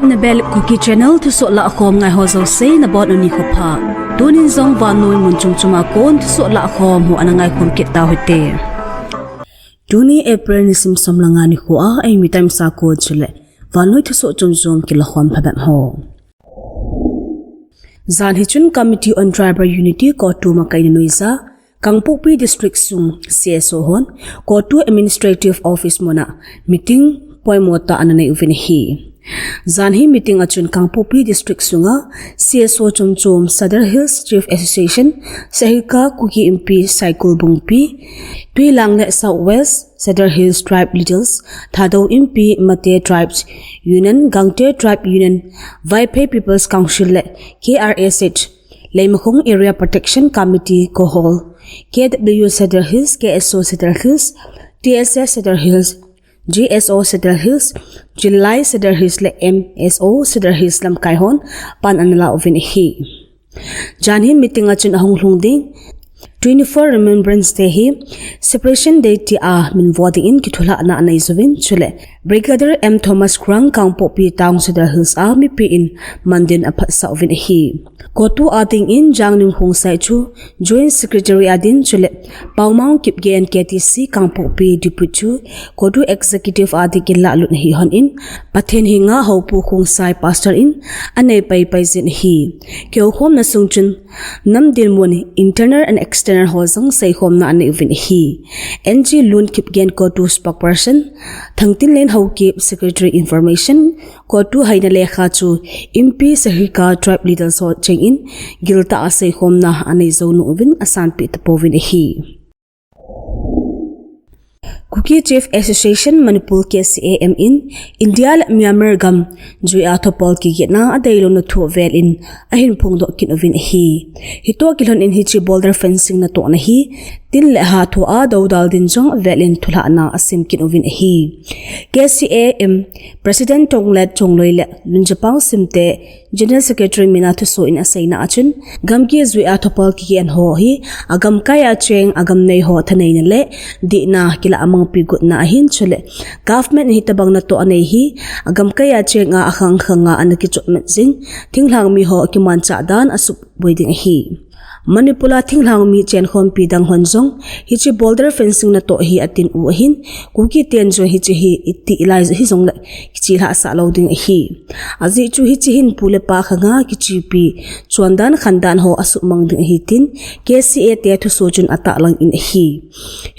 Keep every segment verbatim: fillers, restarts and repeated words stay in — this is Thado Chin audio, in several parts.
Nabel Kuki Channel thusoh lahkhom ngai ho jouse nabonun nikho pha. Tunin jong vannoi mun chom chom a kon thusoh lahkhom ho ana ngaikhom kit tauhite. Tuni April nisim som le nga nikho a eimi time'a kon chule vannoi thusoh chom chom kilakhom phabep ho. Jan hi chun Committee on Tribal Unity CoTU makaina noiya Kangpokpi District sung C S O hon CoTU Administrative Office muna meeting poimo tah ana nei uvin ahi. Jan hi meeting a chun Kangpokpi District sunga C S O chom chom, Sadar Hills Chief Association, Sagrika Kuki Inpi, Saikul Bungpi, Tuilang le South West Sadar Hills Tribe Leaders, Thadou Inpi, Mate Tribes Union, Gangte Tribe Union, Vaiphei People's Council le K R S H, Leimakhong Area Protection Committee, KOHUL, K W Sadar Hills, K S O Sadar Hills, T S S Sadar Hills, G S O Sadar Hills, Jillai Sadar Hills le M S O Sadar Hills lamkai hon pan ana la uvin ahi. Jan hi meeting a chun ahung lhung ding twenty-four Remembrance Day hi Separation Day tia minvo dingin kithulhahna anei uvin, chule Brigadier M Thomas Khrang Kangpokpi Town Sadar Hills a mipi in mandin aphatsah uvin ahi. CoTU a dingin Jangnim Khongsai chu Joint Secretary a din, chule Paomang Kipgen K T C Kangpokpi Deputy chu CoTU Executive a dingin lalut ahi hon in, Pathen henga Hopu Khongsai Pastor in anei paipai jin ahi. Kihoukhomna sung chun nam dinmun internal and external ho jong seikhomna anei uvin ahi. N G Lun Kipgen CoTU Spokesperson, Thangtinlen Haokip Secretary Information, CoTU haina lekha chu Inpi, Sagrika Tribe Leaders ho chengin giltah a seikhomna anei jou nung uvin asanpeh tapouvin ahi. Kuki Chief Association Manipur, K C A M in India le Myanmar gam juia thopol kigehna adeilouna thu avel in ahin phongdoh kit uvin ahi. Hitoh kilhon in hiche border fencing natohna hi tin le ha thoa doudal din jong avel in thulhahna asem kit uvin ahi. K C A M President Tonglet Chongloi le Lunjapang Simte General Secretary mina thusoh in aseina a chun, gamgi juia thopol kigehna ho hi agamkai a cheng agamnei ho thaneina le dihna kilah a mangpi gotna ahin, chule government in hitobang natoh anei hi agamkai a cheng a akhang khang a ana kichotmat jing thinglhang mi ho kimanchah dan asuhboi ding ahi. Manipur a thinglhang mi chenkhompi dang hon jong hiche border fencing natoh hi atin u ahin, Kuki ten jong hiche hi iti lai hijongle kichihlah sah lou ding ahi. Ajeh chu hiche hin pu le pa khang a kichepi chondan khandan ho asuhmang ding ahi tin K C A te thusoh chun atahlang in ahi.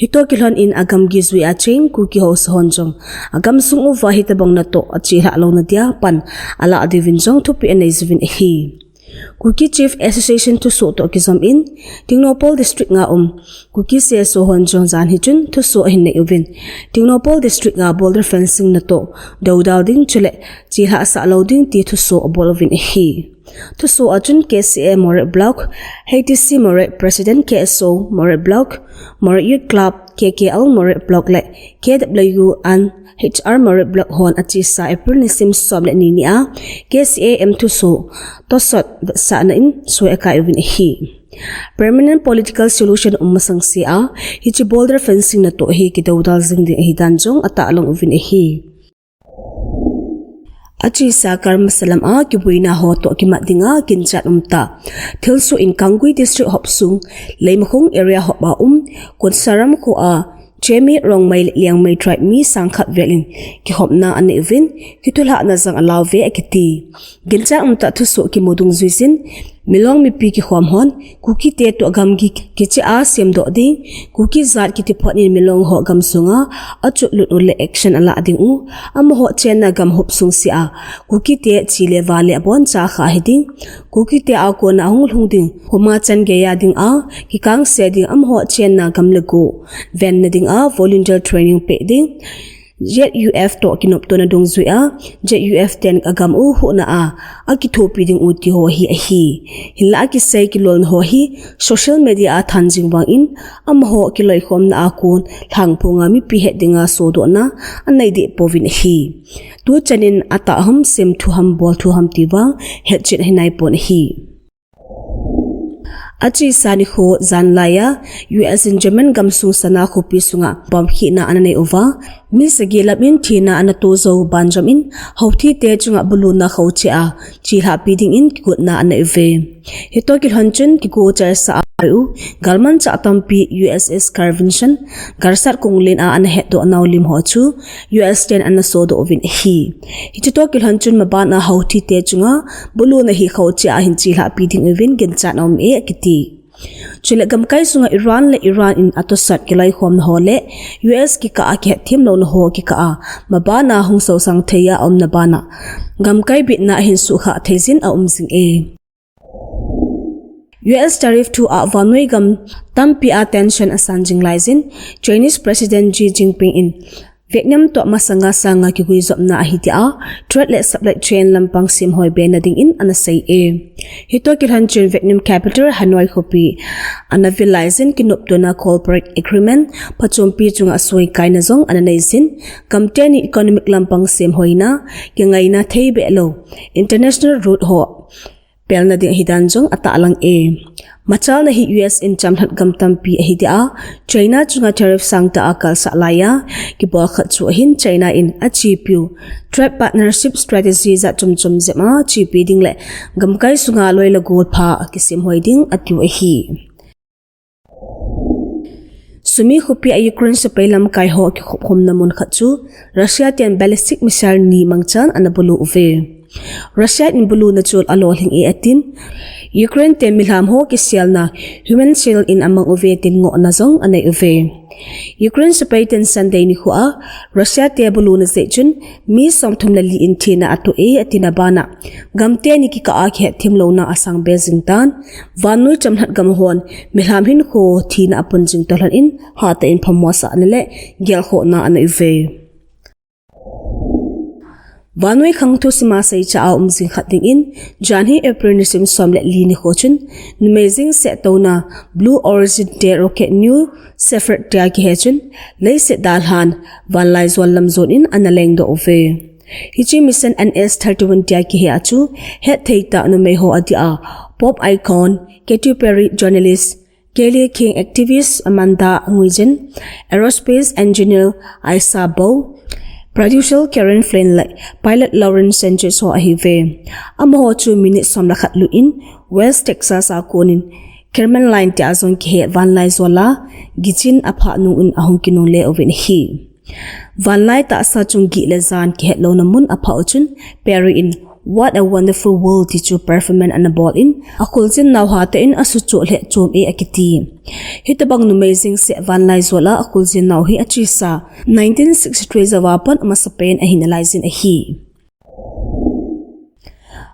Hitoh kilhon in agamgi juia cheng Kuki haosa hon jong agamsung uva hitobang natoh achihlah louna dia pan alah diuvin jong thupeh anei uvin ahi. Kuki Chief Association thusoh toh kijom in, Tengnoupal District a um Kuki C S O hon jong jan hi chun thusoh ahin nei uvin, Tengnoupal District a border fencing natoh doudal ding chule chihlah sah lou ding ti thusoh abol uvin ahi. Thusoh a chun K C A Moreh Block, H T C Moreh, President K S O Moreh Block, Moreh Youth Club, K K L Moreh Block le K W and H R Moreh Block hon achesa April nisim som le ni nia K C A M thusoh tosot vetsahna in soi akai uvin ahi. Permanent political solution um masang sea hiche border fencing natoh hi kidoudal jing ding ahidan jong atahlang uvin ahi. Achesa kar masalam a kiboina ho toh kimat dinga ginchat umtah thilsoh in Kangui District hopsung Leimakhong area hop a um Konsaram kho a Chemi, Rongmei le Liangmei tribe mi sangkhat vel in kihopna anei uvin, kithulhahna jong alauvin akiti. Ginchat umtah thusoh kimu dungjuijin, Milong mipi kikhom hon Kuki te toh gamgi kicheh a semdoh ding, Kuki jat kitiphot in Milong ho gamsunga achotlut u le action alah ding u, amaho chenna gam hopsung sea Kuki te chi le va le aboncha kha hiding, Kuki te a kona ahung lhung ding, homa chan geiya dinga kikangse ding, amaho chenna gam le go venna dinga volunteer training pe ding, Z U F toh kinoptona dungjuia Z U F ten agam u huhna a akithopi ding u ti ho hi ahi. Hinlah akisei kilolna ho hi social media a thanjing vangin amaho kiloikhomna a kon lhangphonga mipi het dinga sodohna anei deh pouvin ahi. Tuchan in atah ham, sem thu ham, bol thu ham ti vang hetchet ahi naipon ahi. Achesa nikho janlaiya U S in German gamsung Sana khopi sunga bomb khehna ana nei uva, Mi sagi lam in thina ana to jou banjom in, Houthi te chunga buluna khochea chilhahpi dingin kigotna anei uve. Hitoh kilhon chun kigo chaisa a pai u galmanchah tampi U S S Carvention galsat konglen a ana hetdoh nau lim ho chu U S ten ana sodoh uvin ahi. Hiche toh kilhon chun mabana Houthi te chunga buluna hi khochea hin chilhahpi ding uvin ginchat aum e akiti. Chule gamkai sunga Iran le Iran in atosat kiloikhomna ho le U S kikah a kihetthemlouna ho kikah a mabana hung sosang thei a aumna bana gamkai bitna ahin suhkhah thei jin aum jing e. U S tariff thu a vannoi gam tampi a tension asan jing lai jin, Chinese President Xi Jinping in Vietnam toh masanga sanga kiguijopna ahi tia, trade le supply chain lampang semhoi bena dingin ana sei e. Hitoh kilhon chun Vietnam capital Hanoi khopi ana vil lai jin kinoptona cooperate agreement phachompi chunga soikaina jong ana nei jin, gamteni economic lampang semhoina kingaina thei behlou international route ho pelna ding ahidan jong atahlang e. Machalna hi U S in chamlhat gam tampi ahi dia, China chunga tariff sangtah a kalsah laiya kibol khat chu ahin China in achepiu trade partnership strategy jat chomchom jep a chepi ding le gamkai sunga loi le gol pha kisemhoi ding atiu ahi. Sumy khopi a Ukraine sepai lamkai ho kikhopkhomna mun khat chu Russia ten ballistic missile ni mangchan ana bulu uve. Russia in buluna chu alolhing e atin, Ukraine ten milham ho kiselna human shield in amang uve tin ngohna jong anei uve. Ukraine sepai ten Sunday nikho a Russia te buluna jeh chun mi somthum le li in thina ato e atina bana gamteni kikah a kihetthemlouna asang be jing tan, vannoi chamlhat gam hon milham hinkho thina apun jing toh lhon in hatah in phamosahna le gelkhohna anei uve. Vannoi khangthu sima seicha a um jing khat dingin, jan hi April nisim som le li nikho chun numei jeng seh touna Blue Origin te rocket New Shepard tia kihe chun leiset dalhan vanlaijol lam jon in ana lengdoh uve. Hiche mission N S thirty-one tia kihe a chu hetthei tah numei ho adia, pop icon Katy Perry, journalist Kelly, King activist Amanda Nguyen, aerospace engineer Aisha Bowe, producer Karen Flynn le pilot Lauren Sanchez ho ahiuve. Amaho chu minute som le khat lut in West Texas a konin Kerman Line tia jong kihe vanlaijol a gichin aphah nung in ahung kinungle uvin ahi. Vanlai tahsa chung gih le jan kihetlouna mun aphah u chun Perry in What a Wonderful World ti chu performance ana bol in, akholjin nau hatah in asuhchoh lheh chom e akiti. Hitobang numei jeng seh vanlaijol a akholjin nau hi achesa nineteen sixty-three jouva pat amasapen ahi nalai jin ahi.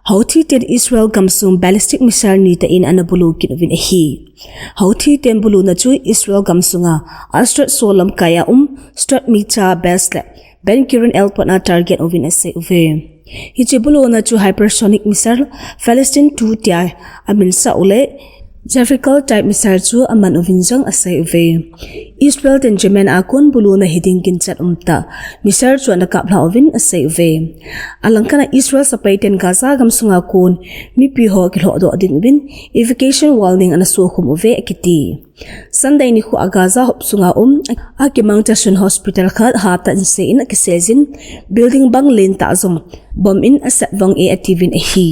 Houthi ten Israel gamsung ballistic missile nitah in ana bulu kit uvin ahi. Houthi ten buluna chu Israel gamsunga Ashdod solam kai a um Strait Micha base le Ben Gurion Airport a target uvin asei uve. Hiche buluna chu hypersonic missile Phalaster two tia aminsah u le Zafirkal type missile chu aman uvin jong asei uve. Israel ten Yemen a kon buluna hiding ginchat umtah missile chu ana kaplha uvin asei uve. Alangkhat a Israel sepai ten Gaza gamsunga kon mipi ho kilhohdoh ding uvin evacuation warning ana sokhum uve akiti. Sunday nikho a Gaza hop sunga um akimangcha sun hospital khat hatah in sei in akisel jin, building bang lentah jong bomb in asat vang e atiuvin ahi.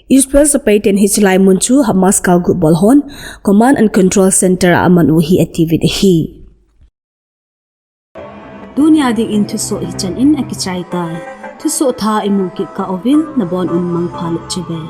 Israel sepai ten hiche lai mun chu Hamas galgut bol hon Command and Control Center a aman u ahi atiuvin ahi. Tunia dingin thusoh hichan in akichai tai. Thusoh thah imu kit kah uvin nabon un mangpha le chibai.